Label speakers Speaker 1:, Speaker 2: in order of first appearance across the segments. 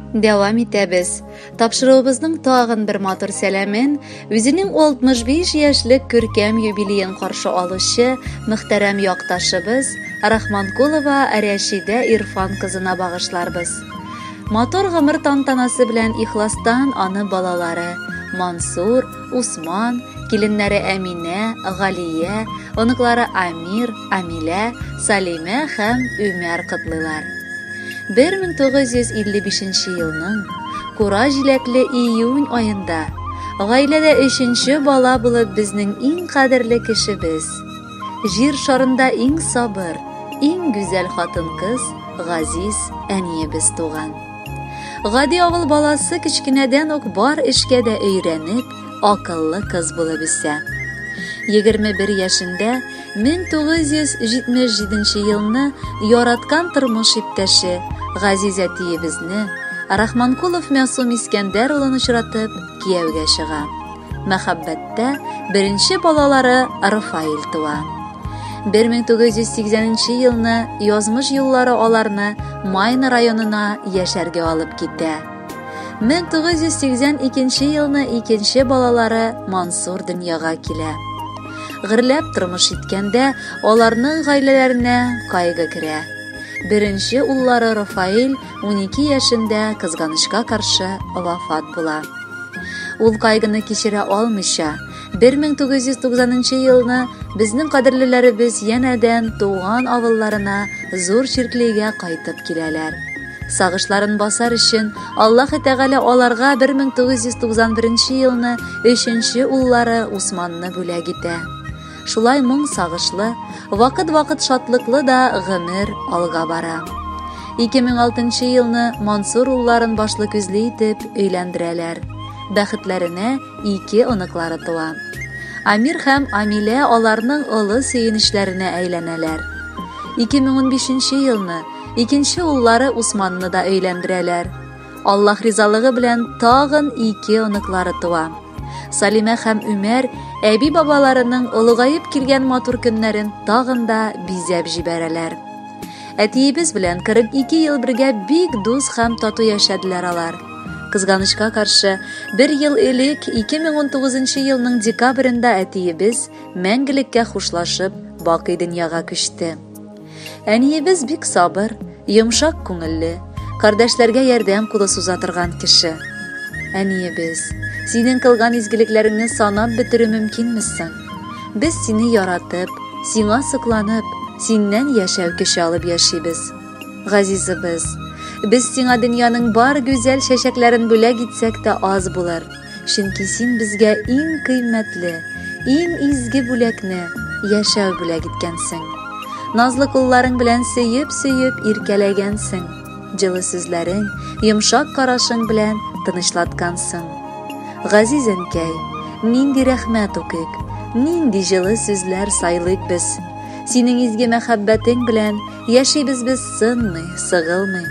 Speaker 1: Дәвам итәбез. Тапшыруыбызның тагын бер матур сәламен үзенең 65 яшьлек күркәм юбилеен каршы алучы мөхтәрәм якташыбыз Рахманкулова Рәшидә Ирфан кызына багышларбыз. Матур гомер тантанасы белән ихластан аны балалары Мансур, Усман, киленнәре Әминә, Галия, оныклары Амир, Амилә, Салимә һәм Үмәр котлыйлар. 1955 елның кура җиләкле июнь аенда гаиләдә өченче бала булып безнең иң кадерле кешебез, җир шарында иң сабыр, иң гүзәл хатын-кыз газиз әниебез туган. Гади авыл баласы кечкенәдән үк бар эшкә дә өйрәнеп, акыллы кыз булып үсә. 21 яшендә 1977 елны яраткан тормыш иптәше, газиз әтиебезне, Рахманкулов Мәсум Искәндәр улын очратып, кияүгә чыга. Мәхәббәттә беренче балалары Рафаэль туа. 1980 елны язмыш юллары аларны Майна районына яшәргә алып китә. 1982 елны икенче балалары Мансур дөньяга килә. Гөрләп тормыш иткәндә аларның гаиләләренә кайгы керә. Беренче уллары Рафаэль 12 яшендә кызганычка каршы вафат була. Ул кайгыны кичерә алмыйча, 1990 елны безнең кадерлеләребез янәдән туган авылларына Зур Чирклигә кайтып киләләр. Сагышларын басар өчен Аллаһ Тәгалә аларга 1991 елны өченче уллары Усманны бүләк итә. Шулай моң сагышлы, вакыт-вакыт шатлыклы да гомер алга бара. 2006 елны Мансур улларын башлы күзле итеп өйләндерәләр. Бәхетләренә ике оныклары туа. Амир һәм Амилә аларның олы сөенечләренә әйләнәләр. 2015 елны икенче уллары Усманны да өйләндерәләр. Аллаһ ризалыгы белән тагын ике оныклары туа. Салимә һәм Үмәр әби-бабаларының олыгаеп килгән матур көннәрен тагын да бизәп җибәрәләр. Әтиебез белән 42 ел бергә бик дус һәм тату яшәделәр алар. Кызганычка каршы, бер ел элек 2019 елның декабрендә әтиебез мәңгелеккә хушлашып, бакый дөньяга күчте. Әниебез бик сабыр, йомшак күңелле, кардәшләргә ярдәм кулы суза торган кеше. Әниебез, синең кылган изгелекләреңне санап бетерү мөмкинме соң? Без сине яратып, сиңа сокланып, синнән яшәү көче алып яшибез. Газизыбыз, без сиңа дөньяның бар гүзәл чәчәкләрен бүләк итсәк тә аз булыр. Чөнки син безгә иң кыйммәтле, иң изге бүләкне, яшәү бүләк иткәнсең. Назлы кулларың белән сөеп-сөеп иркәләгәнсең. Җылы сүзләрең, йомшак карашың белән тынычлаткансың. Газиз әнкәй, нинди рәхмәт укыйк, нинди җылы сүзләр сайлыйк без. Синең изге мәхәббәтең белән яшибез без сынмый, сыгылмый.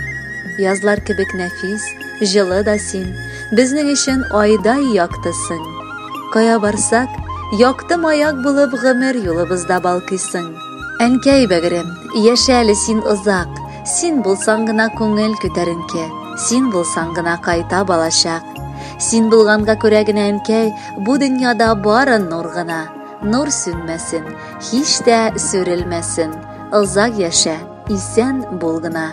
Speaker 1: Язлар кебек нәфис, җылы да син, безнең өчен айдай яктысың. Кая барсак, якты маяк булып гомер юлыбызда балкыйсың. Әнкәй бәгырем, яшә әле син озак, син булсаң гына күңел күтәренке, син булсаң гына кайта балачак. Син булганга күрә генә, әнкәй, бу дөньяда бары нур гына. Нур сүнмәсен, һич тә сүрелмәсен. Озак яшә, исән бул гына.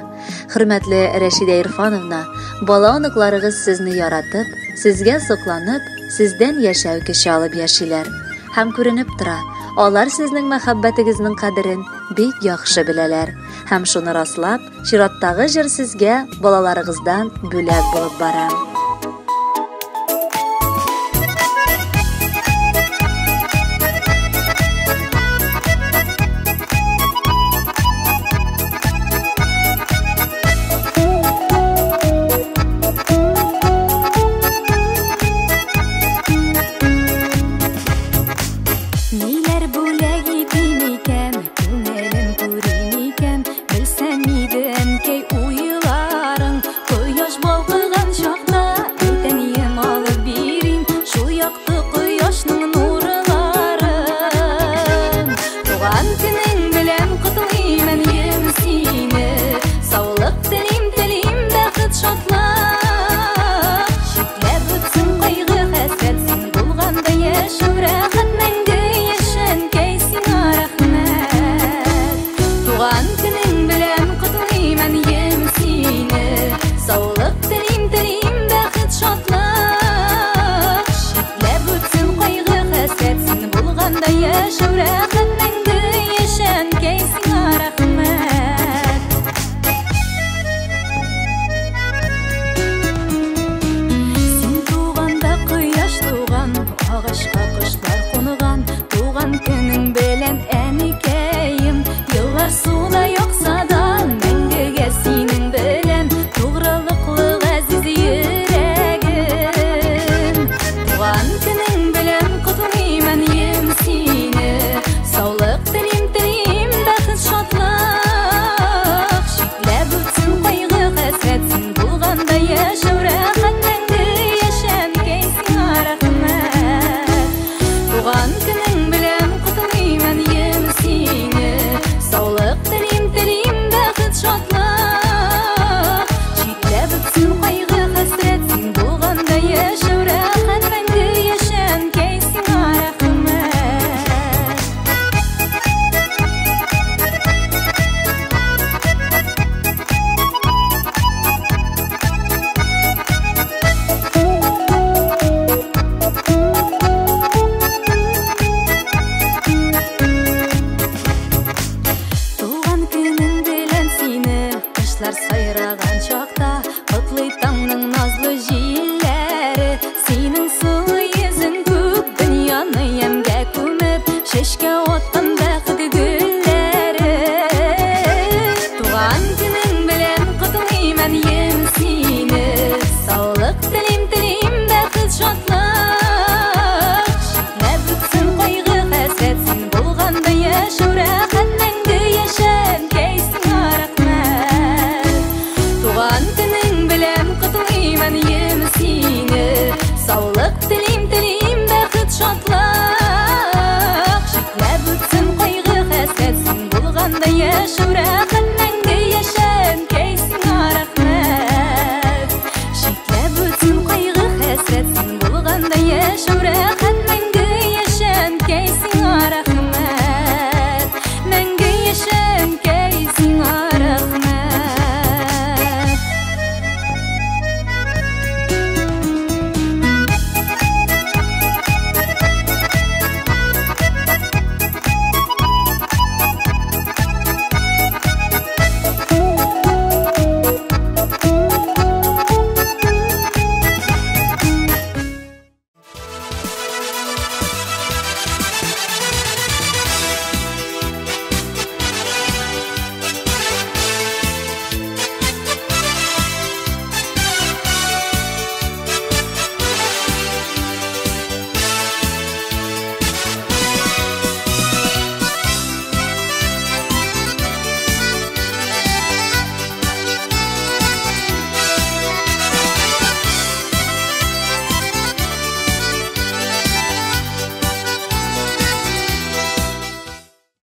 Speaker 1: Хөрмәтле Рәшидә Ирфановна, бала оныкларыгыз сезне яратып, сезгә сокланып, сездән яшәү көче алып яшиләр. Һәм күренеп тора, алар сезнең мәхәббәтегезнең кадерен бик яхшы беләләр. Һәм шуны раслап, чираттагы җыр сезгә балаларыгыздан бүләк булып бара.
Speaker 2: Ниләр бүләк итим икән, күңелем күрим икән, белсәм иде, әнкәй, уйларың, кояш балкыган чакта. Урманда яшь үрә.